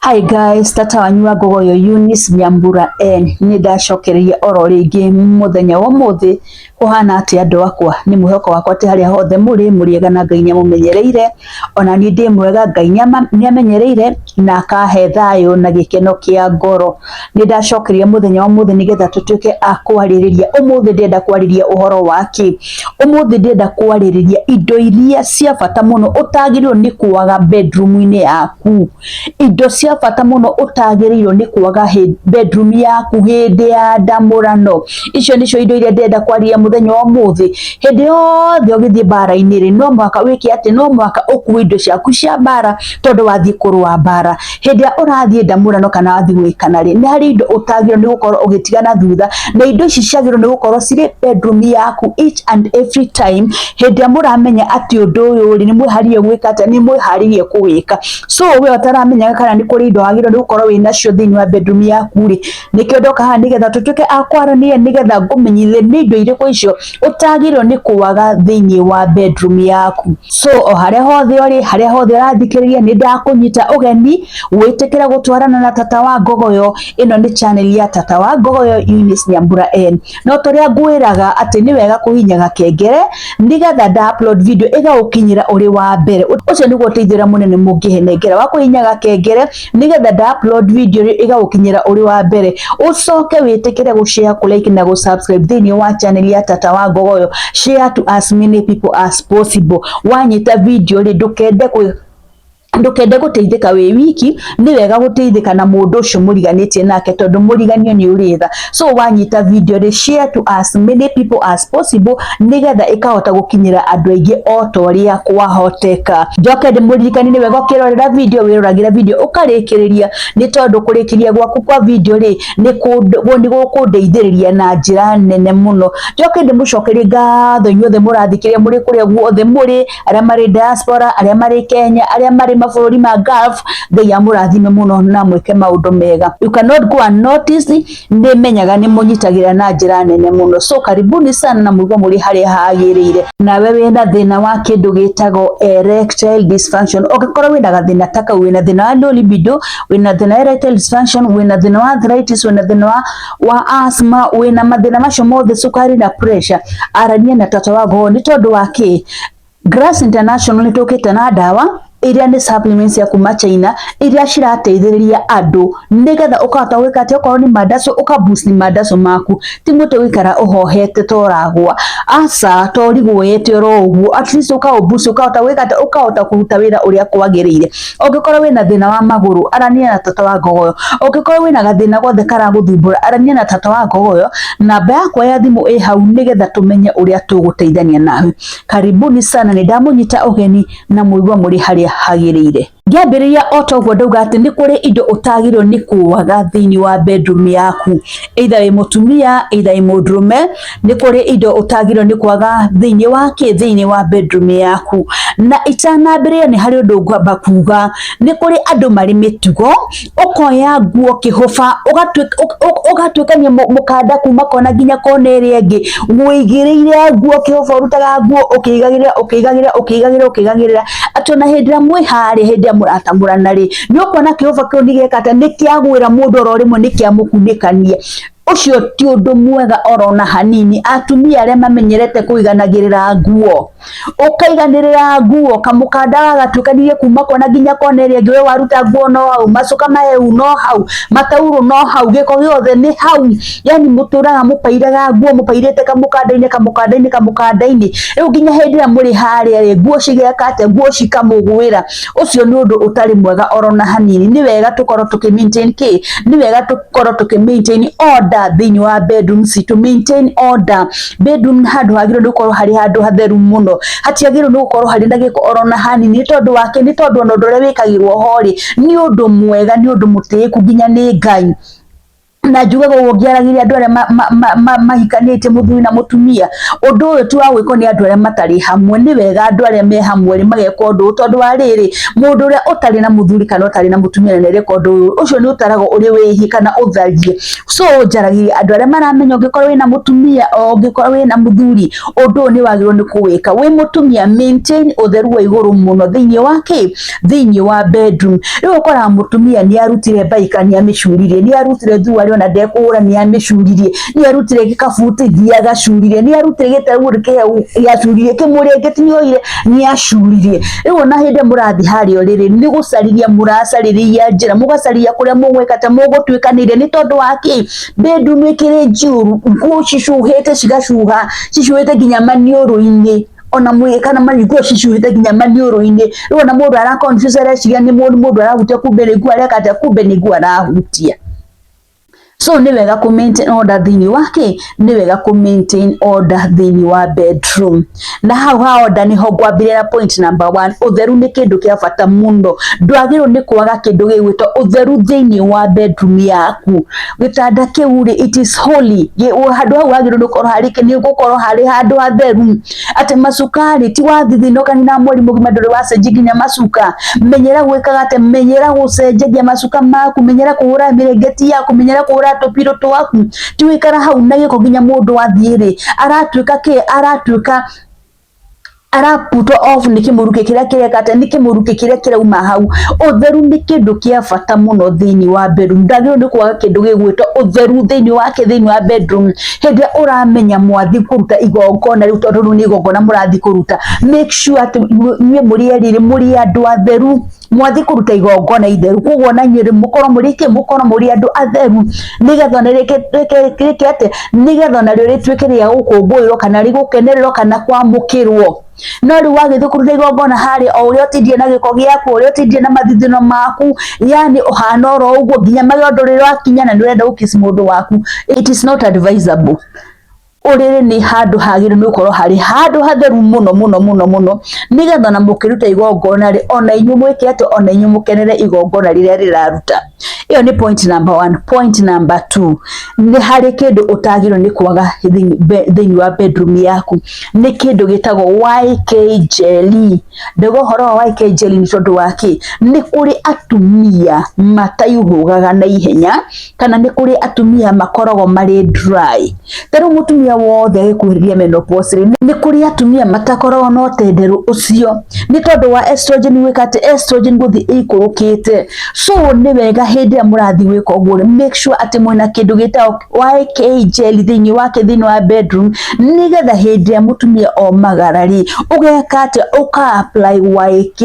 Hi guys, tata wanyu wa Ngogoyo Eunice Nyambura N nĩ ndacokereria oro rĩngĩ mũthenya wa ũmũthĩ. Kũhana atĩa andũ akwa? Nĩ mwĩhoko wakwa atĩ harĩa hothe mũrĩ mũrĩega na Ngai nĩamũmenyereire. Ona niĩ ndĩ mwega, Ngai nĩamenyereire na akahe thayũ na gĩkeno kĩa ngoro. Nĩ ndacokeria mũthenya wa ũmũthĩ nĩgetha tũtuĩke a kwarĩrĩria. Ũmũthĩ ndĩrenda kwarĩrĩria ũhoro wa kĩ? Ũmũthĩ ndĩrenda kwarĩrĩria indo iria cia bata mũno ũtagĩrĩirwo nĩ kwaga bedroom-inĩ yaku. Indo cia bata mũno ũtagĩrĩirwo nĩ kwaga bedroom yaku hĩndĩ ya ndamũrano. Icio nĩcio indo iria ndĩrenda kwarĩrĩria mũthenya wa ũmũthĩ. Hĩndĩ yothe ũgĩthiĩ mbara-inĩ rĩ, no mũhaka wĩke atĩ, no mũhaka ũkue indo ciaku cia mbara tondũ wathiĩ kũrũa mbara. Hĩndĩ ĩrĩa ũrathiĩ ndamũrano kana wathiĩ gwĩkana rĩ, nĩ harĩ indo ũtagĩrĩirwo nĩ gũkorwo ũgĩtiga na thutha, na indo ici ciagĩrĩirwo nĩ gũkorwo cirĩ bedroom yaku each and every time, hĩndĩ ĩrĩa mũramenya atĩ ũndũ ũyũ rĩ, nĩ mwĩharĩirie gwĩka atĩa, nĩ mwĩharĩirie kũwĩka. So we ũtaramenyaga kana nĩ kũrĩ indo wagĩrĩirwo nĩ gũkorwo wĩnacio thĩinĩ wa bedroom yaku rĩ, nĩkĩo ndoka haha nĩgetha tũtuĩke a kwaranĩria, nĩgetha ngũmenyithie nĩ indo irĩkũ icio ũtagĩrĩirwo nĩ kwaga thĩinĩ wa bedroom yaku. So o harĩa hothe ũrĩ, harĩa hothe ũrathikĩrĩria, nĩ ndakũnyita ũgeni wĩtĩkĩre gũtwarana na tata wa Ngogoyo. Ĩno nĩ channel ya tata wa Ngogoyo Eunice Nyambura N. No tũrĩa ngwĩraga atĩ nĩ wega kũhihinya gakengere nĩgetha nda upload video ĩgagũkinyĩra ũrĩ wa mbere. Ũcio nĩguo ũteithio ũrĩa mũnene mũngĩhenengera wa kũhihinya gakengere nĩgetha nda upload video ĩgagũkinyĩra ũrĩ wa mbere. Ũcoke wĩtĩkĩre gũ share, kũ like na gũ subscribe thĩinĩ wa channel ya tata wa Ngogoyo. Share to as many people as possible. Wanyita video rĩ, ndũkende gũteithĩka wĩ wiki, nĩ wega gũteithĩka na mũndũ ũcio mũriganĩtie nake tondũ mũriganio nĩ ũrĩ tha. So wanyita video rĩ, share to as many people as possible nĩgetha ĩkahota gũkinyĩra andũ aingĩ o ta ũrĩa kwahoteka. Njoke ndĩmũririkanie nĩ wega ũkĩrorera video, wĩroragĩra video ũkarĩkĩrĩria, nĩ tondũ kũrĩkĩria gwaku kwa video rĩ, nĩ gũkũndeithĩrĩria na njĩra nene mũno. Njoke ndĩmũcokerie ngatho inyuothe mũrathikĩrĩria mũrĩ kũrĩa guothe mũrĩ, arĩa marĩ diaspora, arĩa marĩ Kenya, arĩa marĩ mabũrũri ma Gulf. Ngai amũrathime mũno na mwĩke maũndũ mega. You cannot go unnoticed, nĩ menyaga nĩ mũnyitagĩrĩra na njĩra nene mũno. So karibuni sana na mũigua mũrĩ harĩa hagĩrĩire. Nawe wĩna thĩna wa kĩndũ gĩtagwo erectile dysfunction, ũngĩkorwo wĩna gathĩna ta kau, wĩna thĩna wa low libido, wĩna thĩna wa erectile dysfunction, wĩna thĩna wa arthritis, wĩna thĩna wa asthma, wĩna mathĩna macio mothe, cukari na pressure, arania na tata wa Ngogoyo. Nĩ tondũ wa kĩ? Grass International nĩ tũkĩte na ndawa iria nĩ supplements cia kuma China iria cirateithĩrĩria andũ nĩgetha ũkahota gwĩka atĩ okorwo nĩ mandaco, ũka boost mandaco maku. Ti mũtĩ gũikara ũhohete ta ũragwa, aca, ta ũrigũĩte oro ũguo, at least ũka boost, ũkahota gwĩka atĩ ũkahota kũruta wĩra ũrĩa kwagĩrĩire. Ũngĩkorwo wĩna thĩna wa magũrũ, arania na tata wa Ngogoyo. Ũngĩkorwo wĩna gathĩna gothe karagũthumbũra, arania na tata wa Ngogoyo. Namba yakwa ya thimũ ĩ hau nĩgetha tũmenye ũrĩa tũgũteithania nawe. Karibuni sana, nĩ ndamũnyita ũgeni na mũigua mũrĩ harĩa hagĩrĩire. Ngĩambĩrĩria o ta ũguo ndauga atĩ nĩ kũrĩ indo ũtagĩrĩirwo nĩ kwaga thĩinĩ wa bedroom yaku, either wĩ mũtumia, either wĩ mũndũrũme, nĩ kũrĩ indo ũtagĩrĩirwo nĩ kwaga thĩinĩ wa kĩ, thĩinĩ wa bedroom yaku. Na itanambĩrĩria nĩ harĩ ũndũ ngwamba kuga, nĩ kũrĩ andũ marĩ mĩtugo, ũkoya nguo kĩhũba, ũgatuĩkania mũkanda kuma kona nginya kona ĩrĩa ĩngĩ, wĩigĩrĩire nguo kĩhũba, ũrutaga nguo ũkĩigagĩrĩra, ũkĩigagĩrĩra, ũkĩigagĩrĩra, ũkĩigagĩrĩra, atĩ ona hĩndĩ ĩrĩa mwĩ harĩa, hĩndĩ ĩrĩa mũratamũrana rĩ, nĩ ũkuona kĩhũba kĩu nĩ gĩeka atĩa, nĩ kĩagwĩra mũndũ oro rĩmwe, nĩ kĩamũkunĩkania. Ũcio ti ũndũ mwega oro na hanini. Atumia arĩa mamenyerete kũiganagĩrĩra nguo, ũkaiganĩrĩra nguo, kamũkanda gagatuĩkanirie kuma kona nginya kona ĩrĩa ĩngĩ, we waruta nguo no hau, macuka mahehu no hau, mataurũ no hau, gĩko gĩothe nĩ hau, yani mũtũraga mũpairaga nguo, mũpairĩte kamũkanda-inĩ, kamũkanda-inĩ, kamũkanda-inĩ, rĩu nginya hĩndĩ ĩrĩa mũrĩ harĩa rĩ, nguo cigeka atĩa, nguo cikamũgwĩra. Ũcio nĩ ũndũ ũtarĩ mwega oro na hanini. Nĩ wega tũkorwo tũkĩ maintain kĩ, nĩ wega tũkorwo tũkĩ maintain order thĩinĩ wa bedroom citũ. Maintain order. Bedroom nĩ handũ hagĩrĩirwo nĩ gũkorwo harĩ handũ hatheru mũno, hatiagĩrĩirwo nĩ gũkorwo harĩ na gĩko oro na hanini. Nĩ tondũ wa kĩ? Nĩ tondũ ona ũndũ ũrĩa wĩkagĩrwo ho rĩ, nĩ ũndũ mwega, nĩ ũndũ mũtĩĩku nginya nĩ Ngai. Na njugaga ũguo ngĩaragĩria andũ arĩa mahikanĩtie, mũthuri na mũtumia. Ũndũ ũyũ ti wa gwĩkwo nĩ andũ arĩa matarĩ hamwe. Nĩ wega andũ arĩa me hamwe rĩ mageka ũndũ ũyũ, tondũ wa rĩrĩ, mũndũ ũrĩa ũtarĩ na mũthuri kana ũtarĩ na mũtumia na nĩareka ũndũ ũyũ, ũcio nĩ ũtaragwo ũrĩ wĩhia kana ũtharie. So njaragĩria andũ arĩa maramenya, ũngĩkorwo wĩna mũtumia o ũngĩkorwo wĩna mũthuri, ũndũ ũyũ nĩ wagĩrĩirwo nĩ kũwĩka. Wĩ mũtumia, maintain ũtheru wa igũrũ mũno thĩinĩ wa kĩ? Thĩinĩ wa bedroom. Rĩu ũkoraga mũtumia nĩ arutire baika, nĩ amĩcuririe, nĩ arutire thuarĩ ona ndekũhũra, nĩ amĩcuririe, nĩ arutire gĩkabuti agacuririe, nĩ arutire gĩtewũrĩ kĩhehu gĩacuririe, kĩmũrĩngĩti nĩ oire nĩ acuririe. Rĩu ona hĩndĩ ĩrĩa mũrathiĩ harĩa ũrĩrĩ, nĩ gũcarĩria mũracarĩria njĩra, mũgacaria kũrĩa mũgwĩka atĩa, mũgũtuĩkanĩria. Nĩ tondũ wa kĩ? Bedroom ĩkĩrĩ njũru, nguo cicuhĩte, cigacuha, cicuhĩte nginya maniũrũ-inĩ, ona mwĩ kana nguo cicuhĩte nginya maniũrũ-inĩ. Rĩu ona mũndũ ara confuse, areciria nĩ mũndũ arahutia, kumbe nĩ nguo areka atĩa? Kumbe nĩ nguo arahutia. So nĩ wega kũ maintain order thĩinĩ wa kĩ? Nĩ wega kũ maintain order thĩinĩ wa bedroom. Na hau ha order nĩho ngwambĩrĩria na point number one. Ũtheru nĩ kĩndũ kĩa bata mũno. Ndwagĩrĩirwo nĩ kwaga kĩndũ gĩgwĩtwo ũtheru thĩinĩ wa bedroom yaku. Gĩtanda kĩu rĩ, it is holy. Handũ hau hagĩrĩirwo nĩ gũkorwo harĩ nĩ gũkorwo harĩ handũ hatheru, atĩ macuka rĩ, ti wathithina ũkanina mweri mũgima ndũrĩ wacenjia nginya macuka. Menyera gwĩkaga atĩ, menyera gũcenjagia macuka maku, menyera kũhũra mĩrĩngĩti yaku, menyera kũhũra tũpiro twaku. Ti gũikara hau na gĩko nginya mũndũ athiĩ rĩ, aratuĩka kĩ? Aratuĩka araputwo off nĩ kĩmũrukĩ kĩrĩa kĩreka atĩa? Nĩ kĩmũrukĩ kĩrĩa kĩrauma hau. Ũtheru nĩ kĩndũ kĩa bata mũno thĩinĩ wa bedroom. Ndwagĩrĩirwo nĩ kwaga kĩndũ gĩgwĩtwo ũtheru thĩinĩ wa kĩ? Thĩinĩ wa bedroom. Hĩndĩ ĩrĩa ũramenya mwathiĩ kũruta igongona rĩu, tondũ rĩu nĩ igongona mũrathiĩ kũruta, make sure atĩ inyuĩ mũrĩ erĩ rĩ, mũrĩ andũ atheru. Mwathiĩ kũruta igongona itheru, koguo ona inyuĩ rĩ, mũkorwo mũrĩ kĩ? Mũkorwo mũrĩ andũ atheru, nĩgetha ona rĩke atĩ, nĩgetha ona rĩo rĩtuĩke rĩa gũkũngũĩrwo kana rĩgũkenererwo kana kwamũkĩrwo. No rĩu wagĩthiĩ kũruta igongona harĩa, o ũrĩa ũtindire na gĩko gĩaku, ũrĩa ũtindire na mathithino maku, yani ũhana oro ũguo nginya magego ndũrĩ wakinya, na nĩ ũrenda gũkiss mũndũ waku, it is not advisable. Ũrĩrĩ nĩ handũ hagĩrĩirwo nĩ gũkorwo harĩ handũ hatheru mũno mũno mũno mũno, nĩgetha ona mũkĩruta igongona rĩ, ona inyuĩ mwĩke atĩ, ona inyuĩ mũkenere igongona rĩrĩa rĩraruta. Ĩyo nĩ point number one. Point number two, nĩ harĩ kĩndũ ũtagĩrĩirwo nĩ kwaga thĩinĩ wa bedroom yaku, nĩ kĩndũ gĩtagwo YK jelly. Ndauga ũhoro wa YK jelly nĩ tondũ wa kĩ? Nĩ kũrĩ atumia mataihugaga na ihenya, kana nĩ kũrĩ atumia makoragwo marĩ dry. Ta rĩu mũtumia wothe agĩkuhĩrĩria menopause rĩ, nĩ kũrĩ atumia matakoragwo na ũtenderũ ũcio, nĩ tondũ wa estrogen gwĩka atĩ, estrogen gũthiĩ ĩikũrũkĩte. So nĩ wega hĩndĩ ĩrĩa mũrathiĩ gwĩka ũguo rĩ, make sure atĩ mwĩna kĩndũ gĩtagwo YK jelly thĩinĩ wake, thĩinĩ wa bedroom, nĩgetha hĩndĩ ĩrĩa mũtumia omagara rĩ, ũgeka atĩ, ũka apply YK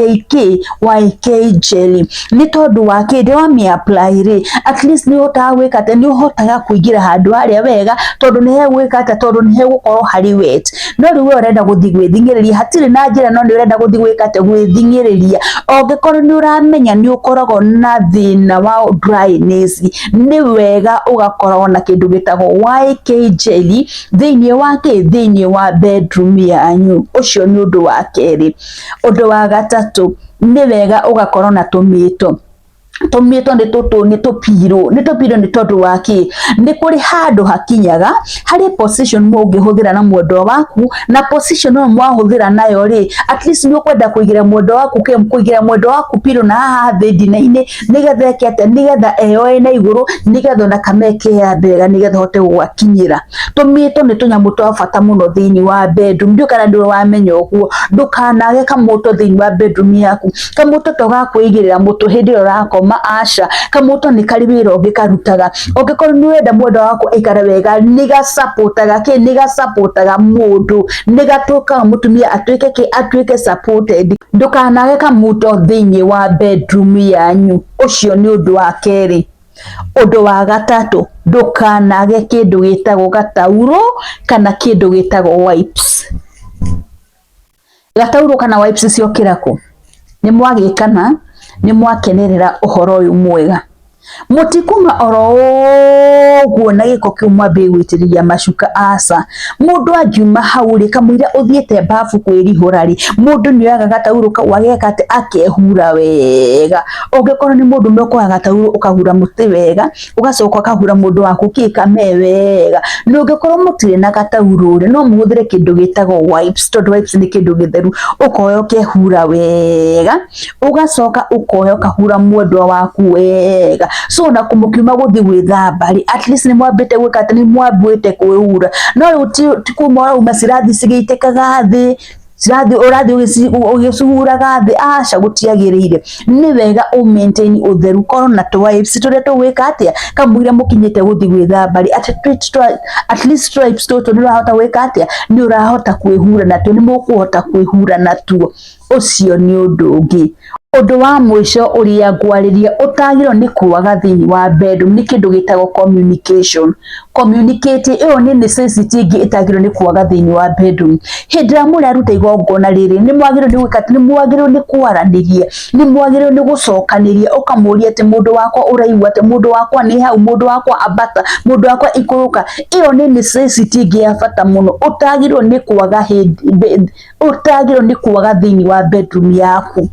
YK jelly. Nĩ tondũ wa kĩ? Rĩrĩa wamĩ apply rĩ, at least nĩ ũhotaga gwĩka atĩ, nĩ ũhotaga kũingĩra handũ harĩa wega, tondũ nĩ hegwĩka atĩa? Tondũ nĩ hegũkorwo harĩ wet. No rĩu we ũrenda gũthiĩ gwĩthing'ĩrĩria, hatirĩ na njĩra, no nĩ ũrenda gũthiĩ gwĩka atĩa? Gwĩthing'ĩrĩria. Ũngĩkorwo nĩ ũramenya nĩ ũkoragwo na thĩna wa dryness, nĩ wega ũgakorwo na kĩndũ gĩtagwo YK jelly thĩinĩ wa kĩ? Thĩinĩ wa bedroom yanyu. Ũcio nĩ ũndũ wa kerĩ. Ũndũ wa gatatũ, nĩ wega ũgakorwo na tũmĩto. Tũmĩto nĩ tũtũ, nĩ tũpirũ, nĩ tũpirũ. Nĩ tondũ wa kĩ? Nĩ kũrĩ handũ hakinyaga harĩ position mũngĩhũthĩra na mwendwa waku, na position ĩyo mwahũthĩra nayo rĩ, at least nĩ ũkwenda kũigĩra mwendwa waku kĩ? Kũigĩra mwendwa waku pillow na haha thĩ ndina-inĩ, nĩgetha eke atĩa? Nĩgetha eyoe na igũrũ, nĩgetha ona kameke ya wega, nĩgetha ũhote gũgakinyĩra. Tũmĩto nĩ tũnyamũ twa bata mũno thĩinĩ wa bedroom. Ndiũĩ kana ndũrĩ wamenya ũguo. Ndũkanage kamũto thĩinĩ wa bedroom yaku. Kamũto to ga kwĩigĩrĩra mũtwe hĩndĩ ĩrĩa ũrakoma, aca. Kamũto nĩ karĩ wĩra ũngĩ karutaga. Ũngĩkorwo nĩ ũrenda mwendwa waku aikare wega, nĩ gacapotaga kĩ? Nĩ gacapotaga mũndũ, nĩ gatũkaga mũtumia atuĩke kĩ? Atuĩke supported. Ndũkanage kamũto thĩinĩ wa bedroom yanyu. Ũcio nĩ ũndũ wa kerĩ. Ũndũ wa gatatũ, ndũkanage kĩndũ gĩtagwo gataurũ kana kĩndũ gĩtagwo wipes. Gataurũ kana wipes ciokĩra kũ? Nĩ mwagĩkana, nĩ mwakenerera ũhoro ũyũ mwega. Mũtikuma oro ũguo na gĩko kĩu mwambie gũitĩrĩria macuka, aca. Mũndũ angiuma hau rĩ, kamũira ũthiĩte babu kwĩrihũra rĩ, mũndũ nĩ oyaga gataurũ kau ageka atĩ, akehura wega. Ũngĩkorwo nĩ mũndũ ũmwe ũkoya gataurũ ũkahura mũtĩ wega, ũgacoka ũkahura mũndũ waku kĩ kamee wega. Na ũngĩkorwo mũtirĩ na gataurũ rĩ, no mũhũthĩre kĩndũ gĩtagwo wipes, tondũ wipes nĩ kĩndũ gĩtheru, ũkoya ũkehura wega. Ũgacoka ũkoya ũkahura mwendwa waku wega. So ona mũkiuma gũthiĩ gwĩthamba rĩ, at least nĩ mwambĩte gwĩka atĩ, nĩ mwambĩte kwĩhura. No rĩu ti kuma ũrauma cirathiĩ cigĩitĩkaga thĩ, cirathiĩ ũrathiĩ ũgĩcihuraga thĩ, aca gũtiagĩrĩire. Nĩ wega ũ maintain ũtheru, korwo na tũ wipes tũrĩa tũgwĩka atĩa, kamũira mũkinyĩte gũthiĩ gwĩthamba rĩ, at least tũ wipes tũtũ nĩ ũrahota gwĩka atĩa, nĩ ũrahota kwĩhura natuo, nĩ mũkũhota kwĩhura natuo. Ũcio nĩ ũndũ ũngĩ. Ũndũ wa mũico ũrĩa ngwarĩria ũtagĩrĩirwo nĩ kwaga thĩinĩ wa bedroom nĩ kĩndũ gĩtagwo communication. Communicate ĩyo nĩ necessity ĩngĩ ĩtagĩrĩirwo nĩ kwaga thĩinĩ wa bedroom. Hĩndĩ ĩrĩa mũraruta igongona rĩrĩ, nĩ mwagĩrĩirwo nĩ gwĩka atĩ, nĩ mwagĩrĩirwo nĩ kwaranĩria, nĩ mwagĩrĩirwo nĩ gũcokanĩria, ũkamũria atĩ mũndũ wakwa ũraigua atĩa, mũndũ wakwa nĩ hau, mũndũ wakwa ambata, mũndũ wakwa ikũrũka. Ĩyo nĩ necessity ĩngĩ ya bata mũno ũtagĩrĩirwo nĩ kwaga hĩndĩ ũtagĩrĩirwo nĩ kwaga thĩinĩ wa bedroom yaku.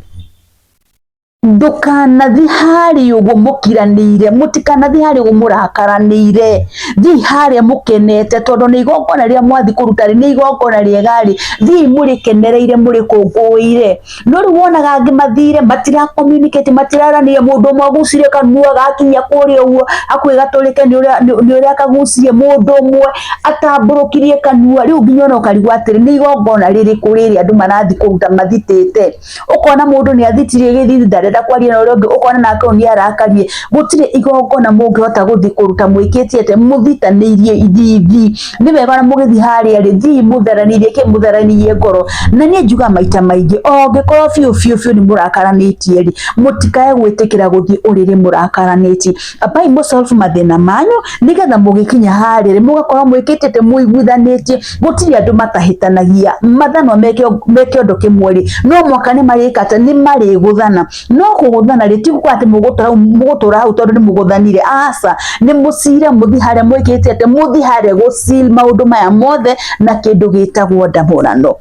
Ndũkanathiĩ harĩa ũguo mũkiranĩire, mũtikanathiĩ harĩa ũguo mũrakaranĩire, thiĩi harĩa mũkenete, tondũ nĩ igongona rĩrĩa mwathiĩ kũruta rĩ, nĩ igongona rĩega rĩ, thiĩi mũrĩkenereire mũrĩkũngũĩire. No rĩu wonaga angĩ mathire matira communicate, matiraranĩria, mũndũ ũmwe agucirie kanua gakinya kũrĩa ũguo hakuhĩ gatũrĩke nĩ ũrĩa kagucirie, mũndũ ũmwe atambũrũkirie kanua, rĩu nginya ona ũkarigwo atĩrĩ, nĩ igongona rĩrĩkũ rĩrĩ andũ marathiĩ kũruta mathitĩte. Ũkona mũndũ nĩ athitirie gĩthithi ndarenda kwaria na ũrĩa ũngĩ, ũkona nake ũyũ nĩ arakarie. Gũtirĩ igongona mũngĩhota gũthiĩ kũruta mwĩkĩte atĩa, mũthitanĩirie ithithi. Nĩ wega ona mũgĩthiĩ harĩa rĩ, thiĩi mũtheranĩirie kĩ, mũtheranĩirie ngoro. Na niĩ njugaga maita maingĩ, o ũngĩkorwo biũ biũ biũ nĩ mũrakaranĩtie rĩ, mũtikae gwĩtĩkĩra gũthiĩ ũrĩrĩ mũrakaranĩtie. Ambai mũ solve mathĩna manyu, nĩgetha mũgĩkinya harĩa rĩ, mũgakorwo mwĩkĩte atĩ, mũiguithanĩtie. Gũtirĩ andũ matahĩtanagia, mathanwa meke ũndũ kĩmwe rĩ, no mũhaka nĩ marĩka atĩ, nĩ marĩgũthana. No kũgũthana rĩ, ti kuga atĩ mũgũtũra hau tondũ nĩ mũgũthanire, aca. Nĩ mũcire mũthiĩ harĩa mwĩkĩte atĩ, mũthiĩ harĩa gũ seal maũndũ maya mothe na kĩndũ gĩtagwo ndamũrano.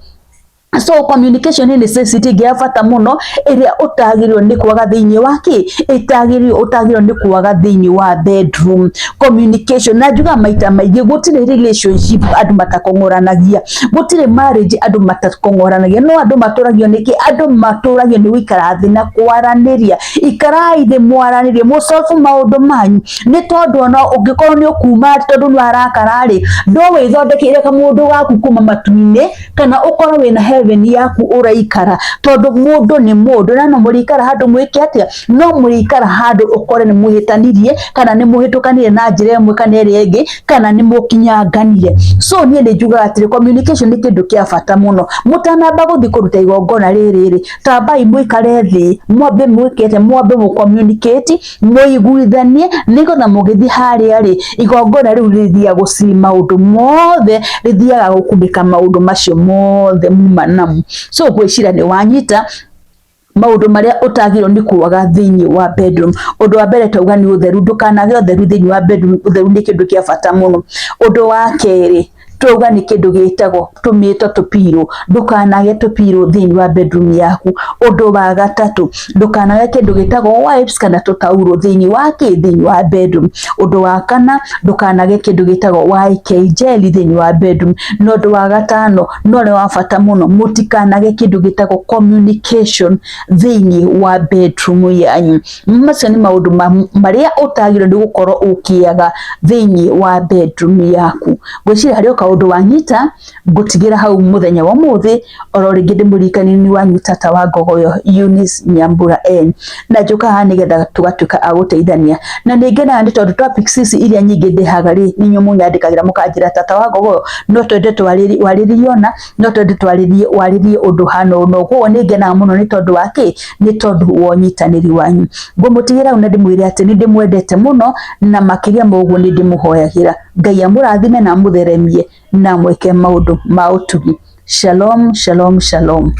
So communication nĩ necessity ĩngĩ ya bata mũno ĩrĩa ũtagĩrĩirwo nĩ kwaga thĩinĩ wa kĩ, ĩtagĩrĩirwo ũtagĩrĩirwo nĩ kwaga thĩinĩ wa bedroom. Communication, na njugaga maita maingĩ gũtirĩ relationship andũ matakong'oranagia, gũtirĩ marriage andũ matakong'oranagia, no andũ matũragio nĩ kĩ? Andũ matũragio nĩ gũikara thĩ na kwaranĩria. Ikarai thĩ mwaranĩrie, mũ solve maũndũ manyu, nĩ tondũ ona ũngĩkorwo nĩ ũkuma tondũ nĩ warakara rĩ, no wĩthondekeire kamũndũ gaku kuma matu-inĩ, kana ũkorwo wĩna heaven yaku ũraikara, tondũ mũndũ nĩ mũndũ, na no mũrĩikara handũ mwĩke atĩa, no mũrĩikara handũ ũkore nĩ mũhĩtanirie, kana nĩ mũhĩtũkanire na njĩra ĩmwe kana ĩrĩa ĩngĩ, kana nĩ mũkinyanganire. So niĩ nĩ njugaga atĩrĩ, communication nĩ kĩndũ kĩa bata mũno. Mũtanamba gũthiĩ kũruta igongona rĩrĩ rĩ, tambai mũikare thĩ, mwambe mwĩke atĩa, mwambe mũ communicate, mũiguithanie, nĩgetha mũgĩthiĩ harĩa rĩ, igongona rĩu rĩthiaga gũ seal maũndũ mothe, rĩthiaga gũkunĩka maũndũ macio mothe muma namo. So ngwĩciria nĩ wanyita maũndũ marĩa ũtagĩrĩirwo nĩ kwaga thĩinĩ wa bedroom. Ũndũ wa mbere twauga nĩ ũtheru, ndũkanage ũtheru thĩinĩ wa bedroom, ũtheru nĩ kĩndũ kĩa bata mũno. Ũndũ wa kerĩ twauga nĩ kĩndũ gĩtagwo tũmĩto tũpirũ, ndũkanage tũpirũ thĩinĩ wa bedroom yaku. Ũndũ wa gatatũ, ndũkanage kĩndũ gĩtagwo wipes kana tũtaurũ thĩinĩ wa kĩ, thĩinĩ wa bedroom. Ũndũ wa kana, ndũkanage kĩndũ gĩtagwo YK jelly thĩinĩ wa bedroom. Na ũndũ wa gatano, na ũrĩa wa bata mũno, mũtikanage kĩndũ gĩtagwo communication thĩinĩ wa bedroom yanyu. Macio nĩ maũndũ marĩa ũtagĩrĩirwo nĩ gũkorwo ũkĩaga thĩinĩ wa bedroom yaku. Ngwĩciria harĩ o kaũndũ wanyita, ngũtigĩra hau mũthenya wa ũmũthĩ, oro rĩngĩ ndĩmũririkanie nĩ wanyu tata wa Ngogoyo Eunice Nyambura N. Na njũka haha nĩgetha tũgatuĩka a gũteithania. Na nĩ ngenaga nĩ tondũ topics ici iria nyingĩ ndĩhaga rĩ, nĩ inyuĩ mũnyandĩkagĩra mũkanjĩra tata wa Ngogoyo no twende warĩrie ũna, no twende warĩrie ũndũ hana ũũ na ũũ. Koguo nĩ ngenaga mũno nĩ tondũ wa kĩ? Nĩ tondũ wa ũnyitanĩri wanyu. Ngũmũtigĩra hau na ndĩmwĩre atĩ nĩ ndĩmwendete mũno, na makĩria ma ũguo nĩ ndĩmũhoyagĩra. Ngai amũrathime na amũtheremie na amwĩke maũndũ ma ũtugi. Shalom, shalom, shalom.